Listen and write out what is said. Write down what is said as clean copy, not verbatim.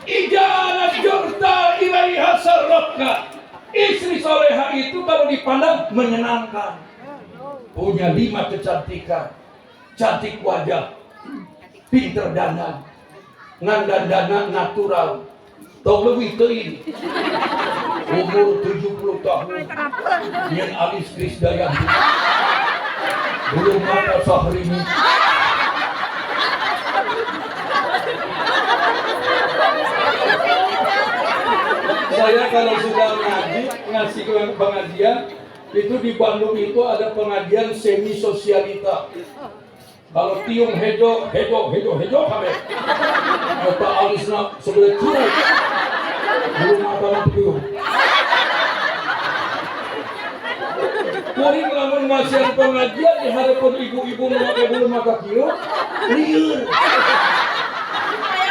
Idza nazarta ilaiha sarratka. Istri soleha itu kalau dipandang menyenangkan. Punya 5 kecantikan. Cantik wajah, pinter dandan, ngan dandan natural, tong leuwih teuing. Umur 70 tahun, nyen alis Krisdayanti. Bulu mata Syahrini. Saya kalau sudah ngaji, ngasih pengajian, itu di Bandung itu ada pengajian semi sosialita. Kalau tiung hejo, hejo, hejo, hejo kabeh. Eta alisna sebelah curug. Bulu mata mah tiung. Kuring lamun ngasihan pengajian di hadapan ibu-ibu memakai bulu mata kieu, lieur.